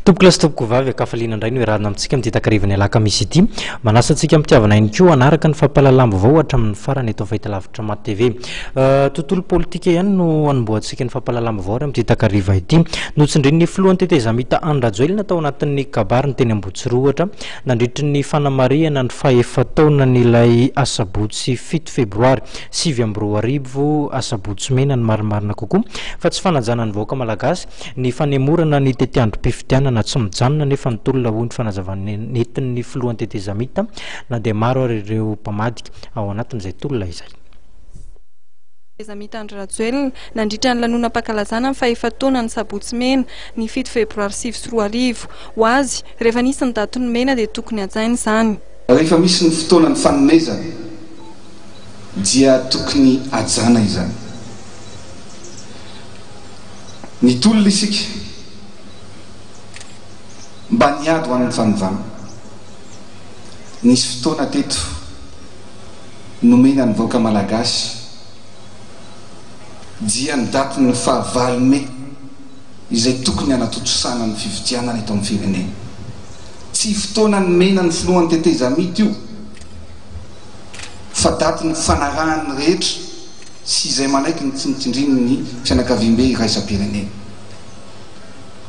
Tompokolahy sy tompokovavy, ankafaliana indray no iarahana amintsika amin'ity takarivan'ny alakamisy ity. Manasa antsika am-pitiavana ihany koa hanaraka ny fampahalalam-baovao hatramin'ny farany eto amin'ny fahitalavitra Mat TV. Tontolo politika ihany no hanombohantsika ny fampahalalam-baovao ary amin'ity takariva ity. Notsindrin'ny filohan'ny tetezamita Andry Rajoelina tao anatin'ny kabariny teny Ambohitsirohitra nandritry ny fanamarihana ny fahefa-taonan'ilay asabotsy 7 febroary 2009, asabotsy mena ny marimarina kokoa, fa tsy fanajana ny vahoaka malagasy Ny fanemorana ny tetiandrom-pifidianana, tsy mijanona anefa ny tolona hoy ny fanazavana nentin'ny filohan'ny tetezamita na dia maro ary ireo mpamadika ao anatin'izay tolona izay. Tetezamita Andry Rajoelina, nandritra ny lanonam-pankalazana ny fahefa-taonan'ny Sabotsy Mena, ny 7 febroary 2009. Ho azy, rehefa nisy ny daty nomena dia tokony hajaina izany. Rehefa misy ny fotoana ny fanomezana dia tokony hajana izany. Nitolona isika mba niady ho an'ny fanovana. Nisy fotoana teto nomena ny vahoaka malagasy dia ny datin'ny faha valo mey izay tokony hanatontosana ny fifidianana eto amin'ny firenena. Tsy fotoana nomena ny filohan'ny tetezamita io fa daty nifanarahan'ny rehetra. sy izay manaiky ny tsinitsindrin'ny fianakaviambe iraisam-pirenena.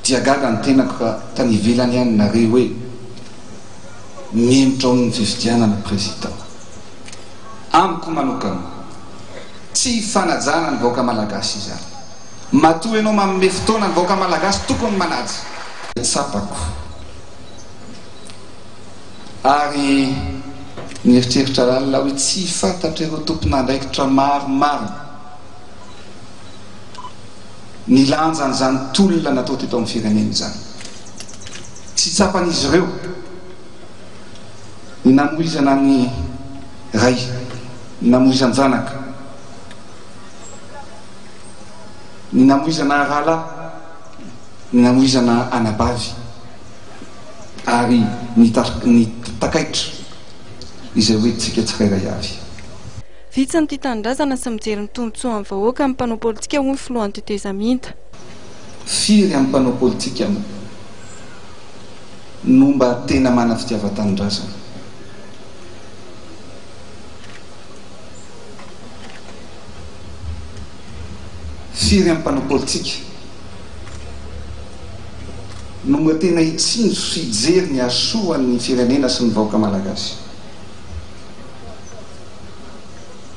Dia gaga ny tenako fa tany ivelany ihany nare hoe mihemotra hono ny fifidianana président. Amiko manokana, tsy fanajana ny vahoaka malagasy izany. Matoa ianao manome fotoana ny vahoaka malagasy tokony manaja. Tsapako. Ary nieritreritra lalina hoe tsy fantatr'ireo tompon'andraikitra maromaro ny lanjan'izany tolona natao teto amin'ny firenena izany. Tsy tsapan'izy ireo ny namoizana ny ray, ny namoizan-janaka, ny namoizana rahalahy, ny namoizana anabavy. ary ny ny takaitra izay ho entintsika tsirairay avy. Vitsy ny tia tanindrazana sy mijery ny tombontsoan'ny vahoaka amin'ny mpanao politika hoy ny filohan'ny tetezamita. Firy amin'ny mpanao politika moa no mba tena mana fitiavan-tanindrazana? Firy amin'ny mpanao politika no mba tena hitsinjo sy hijery ny hasoa ny firenena sy ny vahoaka malagasy.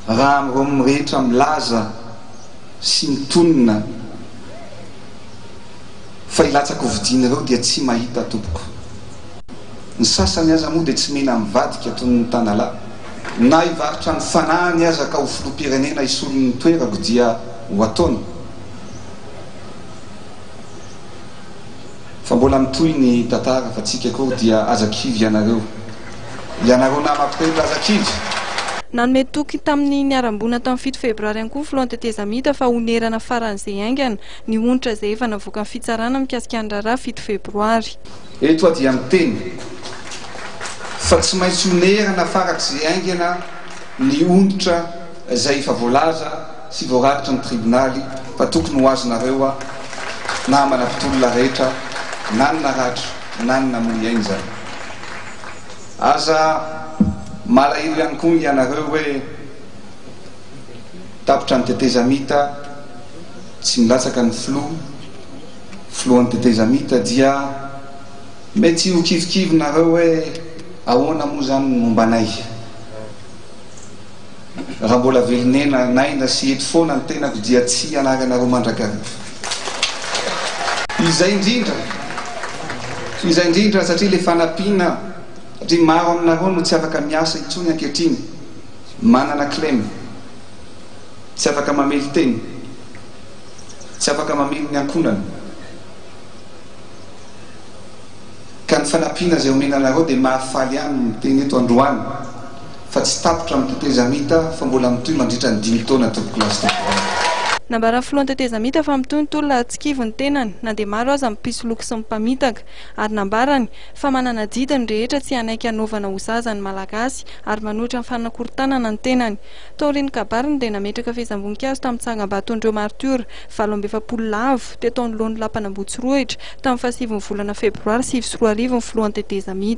Raha amin'ireo rehetra milaza sy mitonona fa hilatsa-kovidiana ireo dia tsy mahita tompoko. Ny sasany aza moa dia tsy mena mivadika toy ny tanalahy. Na hivarotra ny fanahiny aza ka ho filoham-pirenena hisolo ny toerako dia ho ataony. Fa mbola mitohy ny tantara fa tsika akory dia aza kivy ianareo. Ianareo namako rehetra aza kivy. Nanome toky tamin'ny niharam-boina tamin'ny 7 febroary ihany koa ny filohan'ny tetezamita fa honerana faran'izay haingana ny onitra izay efa navoakan'ny fitsarana mikasika ny raharaha 7 febroary. Eto aho dia miteny fa tsy maintsy honerana farak'izay haingana ny onitra izay efa voalaza sy voarakitry ny tribonaly fa tokony ho azonareo aho namana mpitolona rehetra na ny naratra na ny namoy aina izany. Aza malahelo ihany koa ianareo hoe tapitra ny tetezamita tsy milatsaka ny filoha, filohan'ny tetezamita dia mety ho kivikivy nareo hoe ahoana moa izany ny momba anay. Raha mbola velon'aina n'aina sy eto foana ny tenako dia tsy hanary anareo mandrakariva. Izay indrindra, izay indrindra satria ilay fanampiana, satria maro aminareo no tsy afaka miasa intsony ankehitriny, manana kilema, tsy afaka mamely tena, tsy afaka mamely ny ankohonana. Ka ny fanampiana izay omena anareo dia mahafaly ahy ny miteny eto androany. Fa tsy tapitra amin'ny tetezamita fa mbola mitohy mandritra ny dimy taona tompokolahy sy tompokovavy. Nambaran'ny filohan'ny tetezamita fa mitohy ny tolona ary tsy kivy ny tenany na dia maro aza ny mpisoloky sy ny mpamitaka ary nambarany fa manana adidy ny rehetra tsy hanaiky hanaovana ho zaza ny Malagasy ary manohitra ny fanakorontanana ny tenany. Taorian'ny kabariny dia nametraka fehezam-boninkazo tamin'ny tsangambaton'ireo martiora 48 lavo teto anoloan'ny lapan'Ambohitsorohitra tamin'ny fahasivin'ny volana febroary 2009 ny filohan'ny tetezamita.